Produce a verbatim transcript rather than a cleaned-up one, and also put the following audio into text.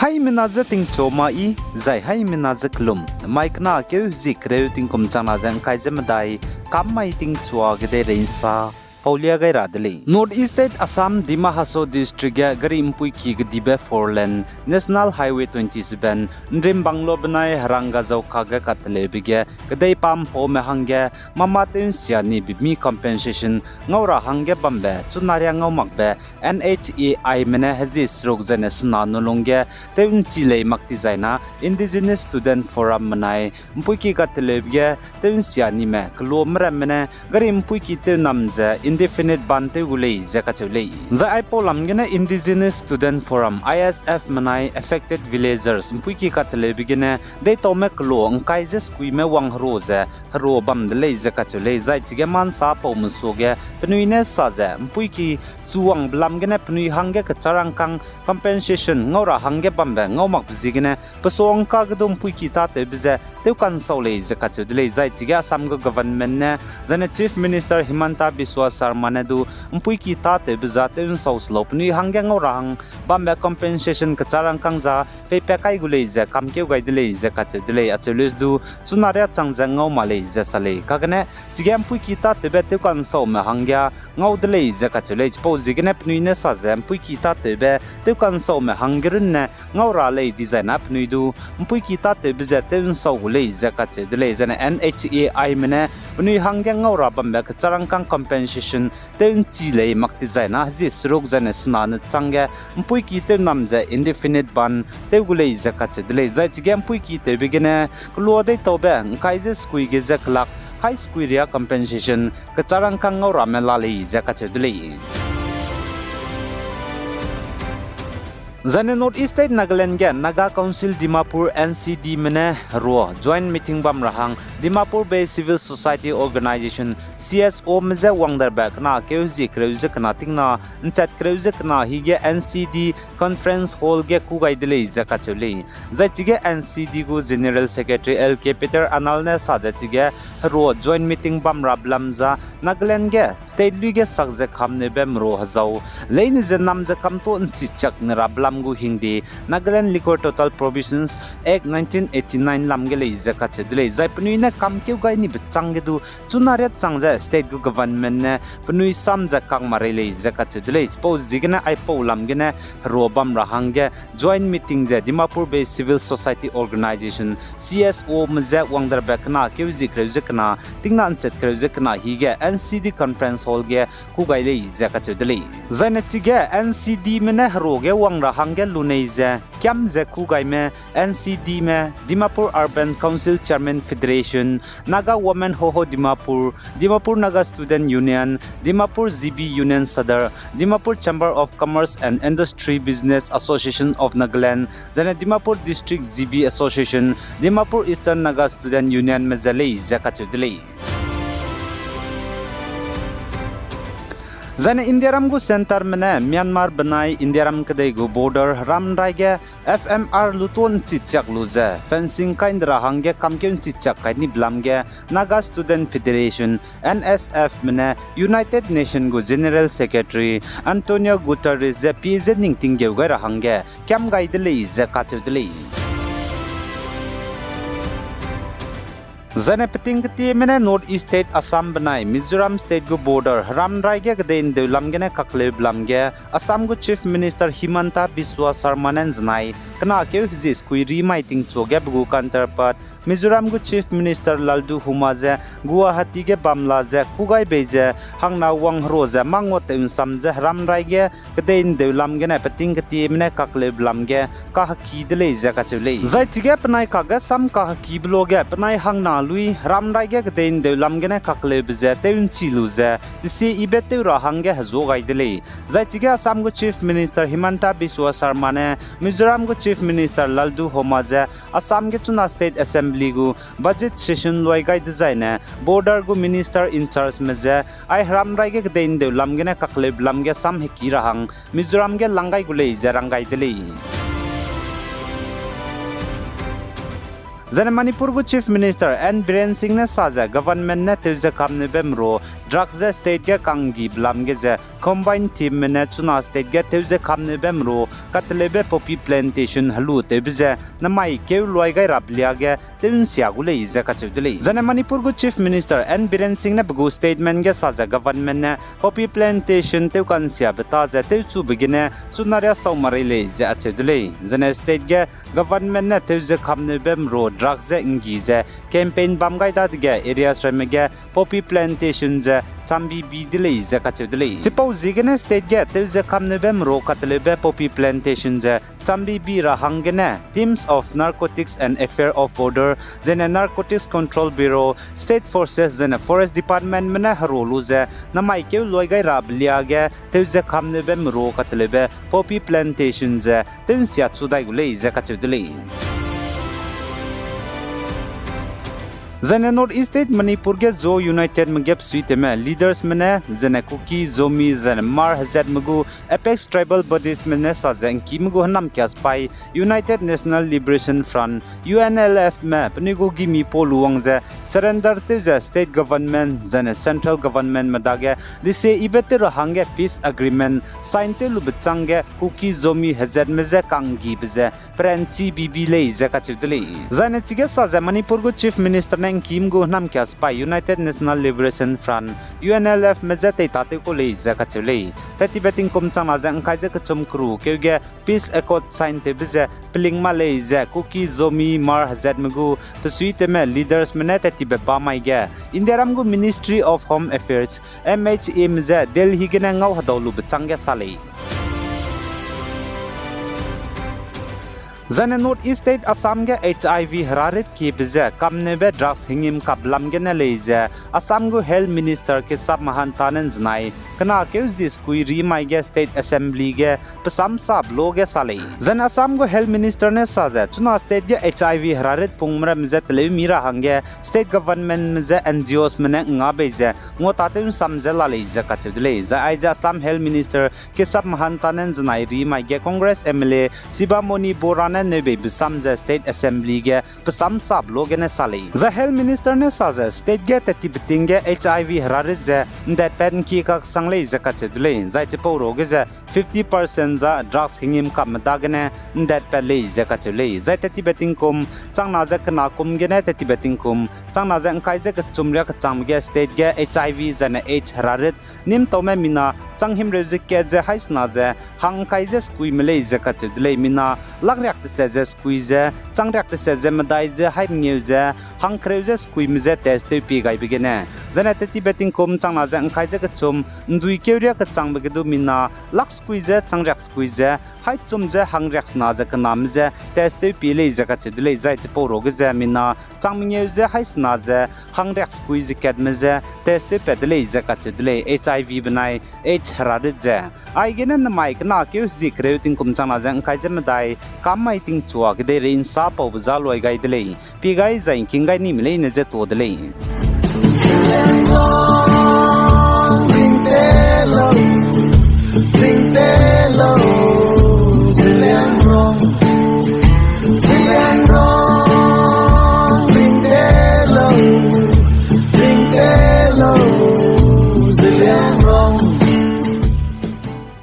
Haimena je tingchu ma i, zai haimena je kelum, mai kena keu zie kereu tingkum changna ze ngkai ze medai, kam mai tingchua ge dei rei nsa, paulia gai ra de lei. North East State Assam, Dima Hasao District ge gari mpuiki kedibe four lane, National Highway twenty seven, Nrimbanglo benai Harangajao kage kateleube ge, kedei pam paume hangge, mama tew nsia ni bimi compensation ngau ra hangge bambe, chunaria ngau makbe, N H A I me ne hezie seruk zene sena nulung ge, tew nchi lei mak ti zaina, Indigenous Student Forum menai, mpuiki kateleube ge, tew nsia nime, kelo meramme ne, gari mpuiki tew nam ze, indefinite ban tew gu lei ze kacheu lei. Zai aipau lam gene Indigenous Student Forum, I S F menai, affected villagers, mpuiki kateleube gene, deitaume kelo, ngkai ze sekuime wang hero ze, hero bam de lei ze kacheu lei, zai chige mansa pau mesuage, penui ne sa ze, mpuiki suwangbe lam gene penui hangge kecharangkang compensation ngau ra hangge bambe ngau makbe ziegene, pesuangka ge du mpuiki tâtewbe ze, tewkansau lei ze kacheu de lei, zai chige Assam gu government ne, zaine Chief Minister Himanta Biswa Sarma ne du, mpuiki tâtewbe za tewnsau se lau penui hangge ngau ra hang, bambe compensation kecharangkang za, peipat kai gu lei ze kamkeu gai de lei ze kacheu de lei, acheu leuse du, chunaria chang ze ngau ma lei ze sa lei, kagene, chige mpuiki tâtewbe tewkansaume hangge, ngau de lei ze kacheu lei, chipau ziegene penui ne sa ze mpuiki tâtewbe, tewkansaume hangge runne, ngau ra lei dizaina penui du, mpuiki tâtewbe ze tewnsau gu lei ze kacheu de lei, zaine N H A I me ne, penui hangge ngau ra bambe kecharangkang compensation, tew nchi lei mak ti zaina hezie seruk zaine sena ne changge, mpuiki tew nam ze indefinite ban, tew gu lei ze kacheu de lei, zai chige mpuiki tewbe gene, kelo deitaube, ngkai ze sekui ge ze kelak, hai sekui ria compensation, kecharangkang ngau rame la lei ze kacheu de lei. Zaine North East State Nagaland ge Naga Council Dimapur N C D me ne herua joint meeting bam ra hang Dimapur Based Civil Society Organization, C S O me je wangderbe kena keu hezie kereu ze kena tingna, nchat kereu ze kena hige N C D Conference Hall ge kû gai de lei ze kacheu lei. Zai chige N C D gu General Secretary L K Peter Anal ne sa ze chige herua joint meeting bam ra belam za Nagaland ge state lui ge sak ze kamneube merua hezau leine ze nam ze kamto nchichak ne ra belam gu hingde Nagaland Liquor Total Prohibitions Act nineteen eighty-nine lam ge lei ze kacheu de lei. Zai penui ne kamkeu gai ni bechâng ge du chuna riat chang ze state gu government ne penui sam ze kak ma rei lei ze kacheu de lei. Chipau ziegene aipau lam gene herua bam ra hangge joint meeting ze Dimapur Based Civil Society Organization, C S O me je wangderbe kena keu hezie kereu ze kena, tingna nchat kereu ze kena hige N C D Conference Hall ge kû gai lei ze kacheu de lei. Zaine chige N C D me ne herua ge wang ra hangge lunei ze kiam ze kû gaime N C D me, Dimapur Urban Council Chairman Federation, Naga Women Hoho Dimapur, Dimapur Naga Student Union, Dimapur G B Union Sadar, Dimapur Chamber of Commerce and Industry Business Association of Nagaland, zaine Dimapur District G B Association, Dimapur Eastern Naga Student Union me ze lei ze kacheu de lei. Zaine Indiaram gu centre me ne Myanmar benai Indiaram kedei gu border heramrai ge F M R luto nchichak lu ze fencing kai nde ra hangge kamkeu nchichak kai ni belam ge Naga Student Federation, N S F me ne United Nation gu General Secretary Antonio Guterres ze pie ze ning tinggeu gai ra hangge kiam gai de lei ze kacheu de lei. Zaine peting ketieme ne North East State Assam benai Mizoram State gu border heramrai ge kedei ndeu lam gene kakleu belam ge Assam gu Chief Minister Himanta Biswa Sarma ne nzenai kena keu hezie sekui ri mai tingchu ge pe gu counterpart Mizoram gu Chief Minister Lalduhoma ze Guwahati ge bam la ze kû gai bei ze hangna wang herua ze mangua teu nsam ze heramrai ge kedei ndeu lam gene peting ketieme ne kakleu belam ge kaheki de lei ze kacheu lei. Zai chige penai kakge sam kahekibe luage penai hangna lui heramrai ge kedei ndeu lam gene kakleube ze tew nchi lu ze, tesi ibe tew ra hangge hezuâ gai de lei. Zai chige Assam gu Chief Minister Himanta Biswa Sarma ne Mizoram gu Chief Minister Lalduhoma ze Assam ge chuna State Assembly gu budget session luai gai dezaine border gu minister in charge me ze ai heramrai ge kedei ndeu lam gene kakleu belam ge sam heki ra hang Mizoram ge lang gai gu lei ze rang gai de lei. Zaine Manipur gu Chief Minister N Biren Singh ne sa ze government ne tew ze kamneube merua drugs ze state ge kanggibe lam ge ze combined teamme ne chuna state ge tewze kamneube meru kateleube poppy plantation helu tewbe ze namai keu luai gai rabe lia ge tew nsia gu lei ze kacheu de lei. Zane Manipur gu Chief Minister N Biren Singh ne pe gu statement ge sa ze government ne poppy plantation tew kansiabe ta ze tewchube gene chuna riasau marei lei ze acheu de lei. Zane state ge government ne tewze kamneube meru drugs ze nggi ze campaign bam gai dadege areas ramme ge poppy plantation ze chambibi de lei ze kacheu de lei. Chipau ziegene state ge tewze kamneube meru kateleube poppy plantation ze chambibi ra hanggene Teams of Narcotics and Affair of Border, zene Narcotics Control Bureau, State Forces zene Forest Departmentme ne heru lu ze namai keu luai gai rabe lia ge tewze kamneube meru kateleube poppy plantation ze tew nsia chu dai gu lei ze kacheu de lei. Zane North East State Manipur ge Zo Unitedme ge pesuitewme leadersme ne zane Kuki, Zomi, zane Hmar hezatme gu apex tribal bodiesme ne sa ze ngkime gu hênam kia sipai United National Liberation Front, U N L Fme penui gu gimi pau lu wang ze surrender tew ze state government zane central governmentme dage desie yibe tew ra hangge peace agreement sign tew lube chângge Kuki, Zomi hezatme je kanggibe ze peranchi bibi lei ze kacheu de lei. Zaine chige sa ze Manipur gu Chief Minister ne ngkime gu hênam kia sipai United National Liberation Front, U N L Fme je teitatew kau lei ze kacheu lei. Tettibe tingkum changna ze ngkai ze kechum keru keu ge peace accord sign tewbe ze peling ma lei ze Kuki, Zomi, Hmar hezatme gu pesuitewme leadersme ne tettibe bamai ge Indiaram gu Ministry of Home Affairs, M H Ame je Delhi gene ngau hedau lube chângge sa lei. Zaine North East State Assam ge H I V herarit kiebe ze kamneube drugs hingim kap lam gene lei ze Assam gu Health Minister Keshab Mahanta ne nzenai kena keu zi sekui rimai ge State Assembly ge pesamsap lo ge sa lei. Zaine Assam gu Health Minister ne sa ze chuna state ge H I V herarit pungme ramme je teleu mi ra hangge state governmentme je N G Osme ne nga bei ze nguatatew nsam ze la lei ze kacheu de lei. Zai aize Assam Health Minister Keshab Mahanta ne nzenai rimai ge Congress M L A Sibamoni Bora ne neubeibe sam ze State Assembly ge pesamsap lo gene sa lei. Zai Health Minister ne sa ze state ge tettibe ting ge H I V herarit ze ndatpat ngkie kaksang lei ze kacheu de lei. Zai chipau ruage ze fifty percent za drugs hingim kamme dagene ndatpat lei ze kacheu lei. Zai tettibe tingkum changna ze kena kum gene tettibe tingkum changna ze ngkai ze kechum riak kechangbe ge state ge H I V zaine AIDS herarit nîmtaume mina chang himreu ze kat ze haî sena ze hang ngkai ze sekuime lei ze kacheu de lei. Mina lak riak teset ze sekui ze, chang riak teset ze medai ze haî mengeu ze hang kereu ze sekuime je test tew pie gaibe gene. Zaine tettibe tingkum changna ze ngkai ze kechum, ndui keu riak kechangbe ge du mina lak sekui ze, chang riak sekui ze, haî chum ze hang riak sena ze kename je test tew pie lei ze kacheu de lei. Zai chipau ruage ze mina chang mengeu ze haî sena ze hang riak sekui ze katme je test tew pat de lei ze kacheu de lei. H I V benai AIDS herarit ze aigene nemai kena keu hezie kereu tingkum changna ze ngkai ze medai kam mai tingchua kedeirei nsa paube za luai gai de lei. Pie gai zai ngking gai nime leine je tuâ de lei.